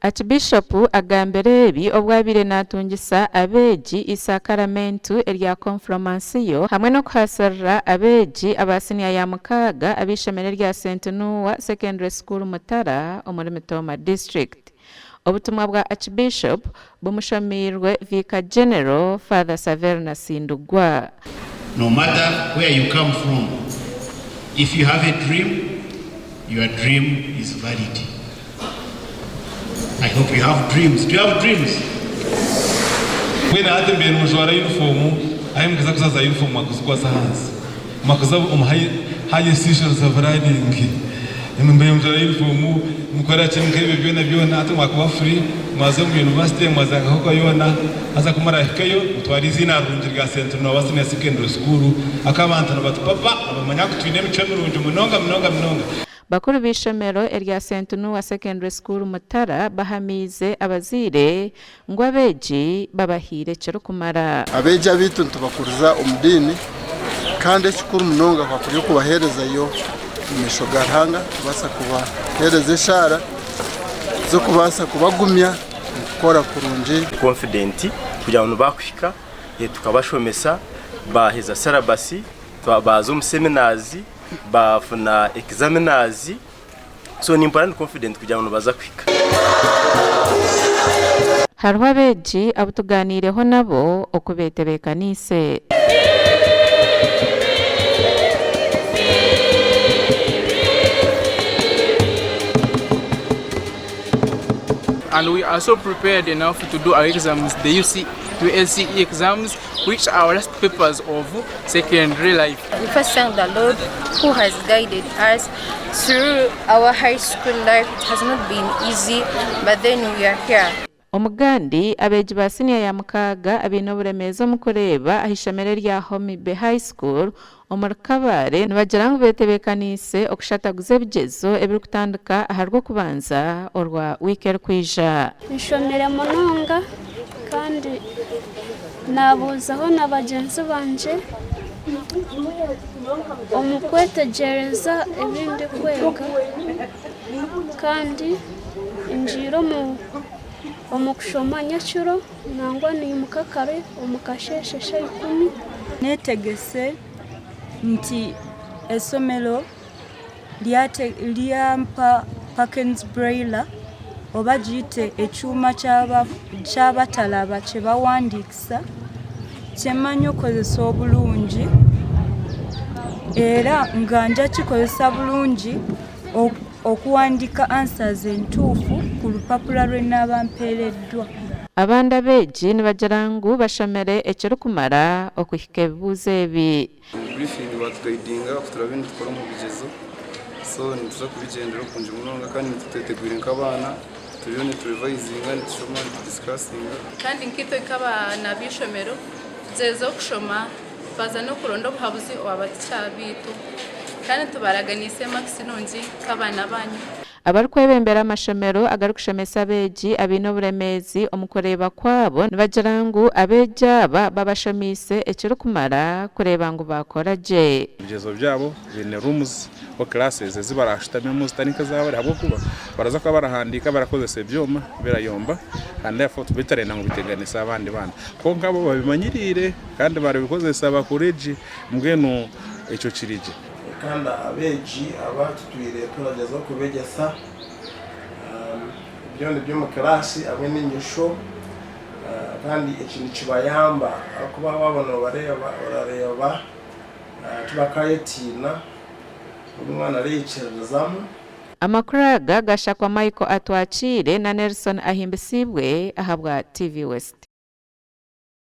Aakibiishopu agambire ebi obu abaire naatungisa abeegi eisakaramentu erya Konfromansiyo hamwe n'okuhaasirira abeegi aba siniya ya mukaaga ab'eishomero erya Saint Noah Secondary School Mutara omuri Mitooma District. Obutumwa bwa Aakibiishopu bumushomeirwe Vicar General Father Saverina Sindugwa. No matter where you come from, if you have a dream, your dream is valid. I hope you have dreams. Do you have dreams? Mbwenu hati mbaire nimujwara yunifoomu ahi mukuza kuza za yunifoomu mwakuzikwasa ahansi mwakuza omu high institutions of learning mbaire nimujwara yunifoomu mukora ki nk'ebyo byona byona hati mwakuba free mwaza omu university mwaza nka yoona haza ku murahikeyo mutware eiziina rirungi rya St Noah Senior Secondary School ak'abantu nibatupapa nibamanya ngu twine emicwe mirungi munonga munonga munonga. Bakuru b'eishomero erya Saint Noah Secondary School Mutara bahamiize abazaire ngu abeegi babahaire ekirikumara. Abeegi abaitu nitubakuriza omu diini kandi ekikuru munonga kwakuri okubaheerezayo omu maisho ga Ruhanga kubaasa kubaheereza eshaara z'okubaasa kubagumya omu kukora kurungi. Confident kugira ngu nibakuhika tukabashomesa baaheza syllabus baaza omu seminars baafuna examiners so nimpurira ndi confident kugira ngu nibaza kuhika. Hariho abeegi abu tugaaniireho nabo oku beetebeekaniise. And we are so prepared enough to do our exams, the UC, UACE exams, which are our last papers of secondary life. We first thank the Lord who has guided us through our high school life. It has not been easy, but then we are here. Omugandi, abeegi ba siniya ya mukaaga abaine oburemeezi omu kureeba aha ishomero erya Homibe High School omuri Kabale nibagira ngu betebeekaniise okushataguza ebigyezo ebirikutandika aha Rwokubanza orwa wiiki erikwija. Nshomire munonga kandi naabuuzaho na bagyenzi bangye omu kwetegyereza ebi ndikwega kandi ngiire omu kushoma nyekiro nangwa naimuka kare omu kasheeshe shaaha ikumi. Netegese nti esomero lyampa Perkins Brailler oba giyite ekyoma ky'abataraba kye bawandiikisa kyemanya okukozesa obulungi era nga nja kukikozesa bulungi okuwandiika answers entuufu ku rupapura rwe naaba mpeereddwa. Abandi abeegi nibagira ngu bashomire ekirikumara okuhika ebibuuzo ebi. Omu briefing baatugayidinga oku turaabe nitukora omu bigyezo so nituza kubigyendera okurungi munonga kandi nitwe twetegwire nk'abaana turiyo niturivayizinga nitushoma nitudisikasinga. Kandi nkaitwe nk'abaana b'eishomero tugyezeho kushoma twaza n'okuronda obuhabuzi owa batikya baitu kandi tubaraganiise makisi nungi nk'abaana baanyu. Abarikwebembera amashomero agarikushomesa abeegi abaine oburemeezi omu kureeba kwabo nibagira ngu abeegi aba babashomeise ekirikumara kureeba ngu baakora gye. Ebigyezo byabo biine rooms or classes ezi barashutamemu zitari nk'ezabari ahabw'okuba baraza kuba barahandiika barakozesa ebyoma birayomba and therefore bitarenda ngu biteganise abandi baana. Kwonka bo babimanyiriire kandi barabikozesa bakore gye mbwenu ekyo kiri gye. Kandi abeegi aba tutwire turagyezaho kubegyesa byona eby'omu kilaasi hamwe n'enyisho kandi eki nikibayamba ahakuba waaba noobareeba orareeba tibakaayetiina, buri mwana areikiririzamu. Amakuru aga gashakwa Michael Atwakiire na Nelson Ahimbisibwe ahabwa TV West.